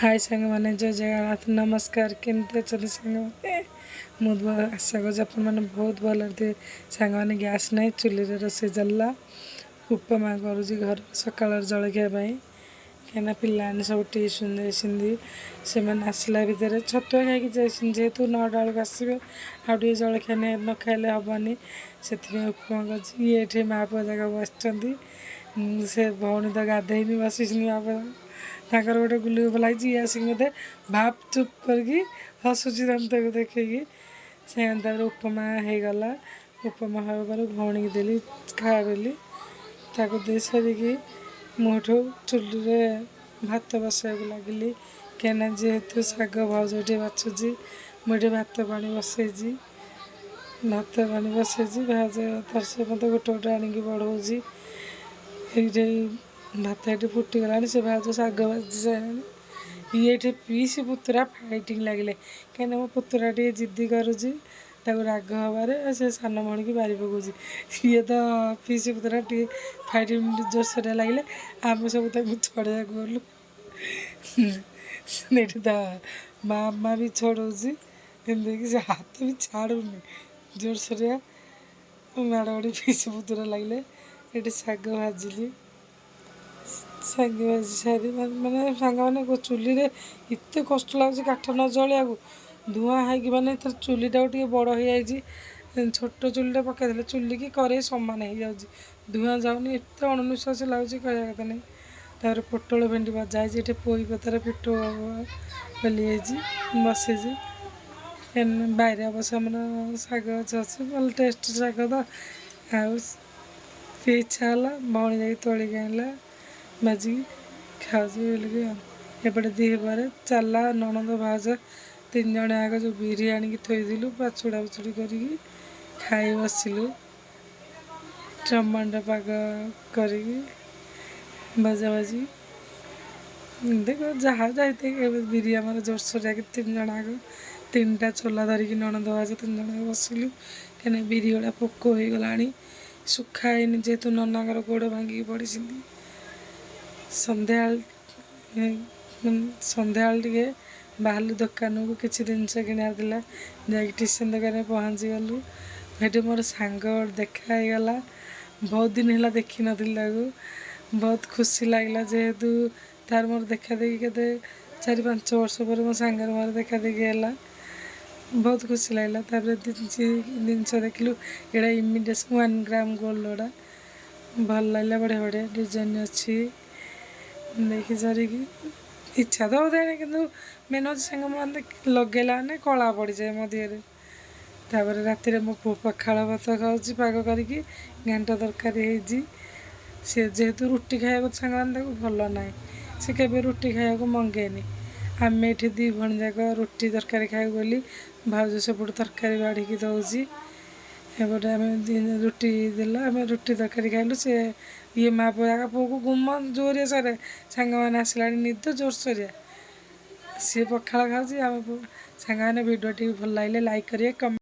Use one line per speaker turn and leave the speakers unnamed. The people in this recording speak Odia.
ହାଏ ସାଙ୍ଗମାନେ, ଜୟ ଜଗନ୍ନାଥ, ନମସ୍କାର। କେମିତି ଅଛନ୍ତି ସାଙ୍ଗମାନେ? ମୁଁ ଆଶା କରୁଛି ଆପଣମାନେ ବହୁତ ଭଲରେ ଥିବେ। ସାଙ୍ଗମାନେ, ଗ୍ୟାସ୍ ନାହିଁ, ଚୁଲିରେ ରୋଷେଇ ଚାଲିଲା। ଉପମା କରୁଛି ଘରେ ସକାଳର ଜଳଖିଆ ପାଇଁ, କାହିଁକିନା ପିଲାମାନେ ସବୁ ଟିଉସନ୍ ଯାଇଛନ୍ତି। ସେମାନେ ଆସିଲା ଭିତରେ ଛତୁଆ ଖାଇକି ଯାଇଛନ୍ତି। ଯେହେତୁ 9ଟା ବେଳକୁ ଆସିବେ, ଆଉ ଟିକେ ଜଳଖିଆ ନ ଖାଇଲେ ହେବନି, ସେଥିପାଇଁ ଉପମା କରୁଛି। ଇଏ ଏଠି ମା ପୁଅ ଯାକ ବସିଛନ୍ତି। ସେ ଭଉଣୀ ତ ଗାଧେଇନି, ବସିଛନ୍ତି ମା ପୁଅ। ତାଙ୍କର ଗୋଟେ ଗୁଲି ଗପ ଲାଗିଛି। ଇଏ ଆସିକି ମୋତେ ଭାବ ଚୁପ୍ କରିକି ହସୁଛି ଦାନ୍ତକୁ ଦେଖେଇକି। ସେ ତାପରେ ଉପମା ହେଇଗଲା। ଉପମା ହେବା ପରେ ଭଉଣୀକି ଦେଲି ଖାଇବା ବୋଲି। ତାକୁ ଦେଇ ସାରିକି ମୁଁ ଏଠୁ ଚୁଲିରେ ଭାତ ବସାଇବାକୁ ଲାଗିଲି, କାହିଁକିନା ଯେହେତୁ ଶାଗ ଭାଉଜ ଏଠି ବାଛୁଛି, ମୁଁ ଏଠି ଭାତ ପାଣି ବସେଇଛି। ଭାତ ପାଣି ବସେଇଛି, ଭାଉଜ ତାର ସେ ମୋତେ ଗୋଟେ ଗୋଟେ ଆଣିକି ବଢ଼ଉଛି। ଏଇଠି ଭାତ ଏଠି ଫୁଟିଗଲାଣି, ସେ ଭାଉଜ ଶାଗ ଭାଜି ସାରିଲାଣି। ଇଏ ଏଠି ପିଇସି ପୁତୁରା ଫାଇଟିଂ ଲାଗିଲେ, କାହିଁକିନା ମୋ ପୁତୁରା ଟିକେ ଜିଦ୍ଦି କରୁଛି। ତାକୁ ରାଗ ହେବାରେ ସେ ସାନ ଭଉଣୀକି ବାରି ପକାଉଛି। ଇଏ ତ ପିଇସି ପୁତୁରା ଟିକେ ଫାଇଟିଂ ଜୋରସୋରିଆ ଲାଗିଲେ। ଆମେ ସବୁ ତାଙ୍କୁ ଛଡ଼େଇବାକୁ ଗଲୁ। ଏଠି ତା ମାମା ବି ଛଡ଼ଉଛି ଏମିତିକି, ସେ ହାତ ବି ଛାଡ଼ୁନି। ଜୋରସୋରିଆ ମାଡ଼ମାଡ଼ି ପିଇସି ପୁତୁରା ଲାଗିଲେ। ଏଠି ଶାଗ ଭାଜିଲି। ଶାଗ ଭାଜି ସାରି ମାନେ ସାଙ୍ଗମାନେ, ଚୁଲିରେ ଏତେ କଷ୍ଟ ଲାଗୁଛି କାଠ ନ ଜଳିବାକୁ, ଧୂଆଁ ହେଇକି। ମାନେ ଏଥର ଚୁଲିଟାକୁ ଟିକେ ବଡ଼ ହେଇଯାଇଛି। ଛୋଟ ଚୁଲିଟା ପକାଇଦେଲେ ଚୁଲିକି କରେଇ ସମାନ ହେଇଯାଉଛି, ଧୂଆଁ ଯାଉନି। ଏତେ ଅଣନିଶ୍ୱାସୀ ଲାଗୁଛି, କହିବା କଥା ନାହିଁ। ତାପରେ ପୋଟଳ ଭେଣ୍ଡି ଭଜା ହେଇଛି। ଏଠି ପୋଇ ପତ୍ର ପିଠଉ ବୋଲି ହେଇଛି, ବସିଛି। ବାଇରେ ଅବଶ୍ୟ ଆମର ଶାଗ ଗଛ ଅଛି, ଭଲ ଟେଷ୍ଟ ଶାଗ ତ। ଆଉ ସେ ଇଚ୍ଛା ହେଲା, ଭଉଣୀ ଯାଇକି ତୋଳିକି ଆଣିଲା, ଭାଜିକି ଖାଉଛି ବୋଲିକି। ଆଉ ଏପଟେ ଦ୍ୱିପହରେ ଚାଲା, ନଣନ୍ଦ ଭାଉଜ ତିନି ଜଣ ଆଗ ଯେଉଁ ବିରି ଆଣିକି ଥୋଇଥିଲୁ, ପାଛୁଡ଼ା ପାଛୁଡ଼ି କରିକି ଖାଇ ବସିଲୁ। ଟମାଟୋ ପାଗ କରିକି ଭଜା ଭାଜି ଦେଖ ଯାହା ଯାଇଥାଏ। ଏବେ ବିରି ଆମର ଜୋରସୋରିଆକି ତିନି ଜଣ ଆଗ ତିନିଟା ଚଲା ଧରିକି ନଣନ୍ଦ ଭାଉଜ ତିନି ଜଣ ଯାକ ବସିଲୁ, କାହିଁକିନା ବିରି ଗୁଡ଼ା ପୋକ ହେଇଗଲାଣି, ଶୁଖା ହେଇନି, ଯେହେତୁ ନନାଙ୍କର ଗୋଡ଼ ଭାଙ୍ଗିକି ପଡ଼ିଛନ୍ତି। ସନ୍ଧ୍ୟାବେଳେ ସନ୍ଧ୍ୟାବେଳେ ଟିକେ ବାହାରିଲୁ ଦୋକାନକୁ, କିଛି ଜିନିଷ କିଣିବାର ଥିଲା। ଯାଇକି ଷ୍ଟେସନ୍ ଦୋକାନରେ ପହଞ୍ଚିଗଲୁ। ସେଠି ମୋର ସାଙ୍ଗ ଦେଖା ହେଇଗଲା। ବହୁତ ଦିନ ହେଲା ଦେଖିନଥିଲି ତାକୁ। ବହୁତ ଖୁସି ଲାଗିଲା, ଯେହେତୁ ତାର ମୋର ଦେଖା ଦେଖି କେତେ 4-5 ବର୍ଷ ପରେ ମୋ ସାଙ୍ଗରେ ମୋର ଦେଖା ଦେଖି ହେଲା। ବହୁତ ଖୁସି ଲାଗିଲା। ତାପରେ ଜିନିଷ ଦେଖିଲୁ। ଏଇଟା ଇମିଟେସନ୍ 1 ଗ୍ରାମ ଗୋଲ୍ଡ, ଭଲ ଲାଗିଲା। ବଢ଼ିଆ ବଢ଼ିଆ ଡିଜାଇନ୍ ଅଛି। ଦେଖି ସାରିକି ଇଚ୍ଛା ତ ହେଉଥାଏ, କିନ୍ତୁ ମେନ୍ ହେଉଛି ସାଙ୍ଗମାନେ ଲଗେଇଲା ମାନେ କଳା ପଡ଼ିଯାଏ ମୋ ଦେହରେ। ତାପରେ ରାତିରେ ମୋ ପୁଅ ପଖାଳ ଭାତ ଖାଉଛି ପାଗ କରିକି, ଘାଣ୍ଟ ତରକାରୀ ହେଇଛି। ସେ ଯେହେତୁ ରୁଟି ଖାଇବାକୁ ସାଙ୍ଗମାନେ ତାକୁ ଭଲ ନାହିଁ, ସେ କେବେ ରୁଟି ଖାଇବାକୁ ମଙ୍ଗେନି। ଆମେ ଏଠି ଦୁଇ ଭଉଣୀ ଯାକ ରୁଟି ତରକାରୀ ଖାଇବୁ ବୋଲି ଭାଉଜ ସେପଟୁ ତରକାରୀ ବାଢ଼ିକି ଦେଉଛି। ଏପଟେ ଆମେ ରୁଟି ଦେଲା, ଆମେ ରୁଟି ତରକାରୀ ଖାଇଲୁ। ସେ ଇଏ ମା ପୁଅ ଯାକ, ପୁଅକୁ ଘୁମ ଜୋରିଆ ସରେ, ସାଙ୍ଗମାନେ ଆସିଲାଣି, ନିଦ ଜୋରସୋରିଆ। ସିଏ ପଖାଳ ଖାଉଛି, ଆମେ ସାଙ୍ଗମାନେ। ଭିଡ଼ିଓ ଟିକେ ଭଲ ଲାଗିଲେ ଲାଇକ୍ କରିବେ, କମେଣ୍ଟ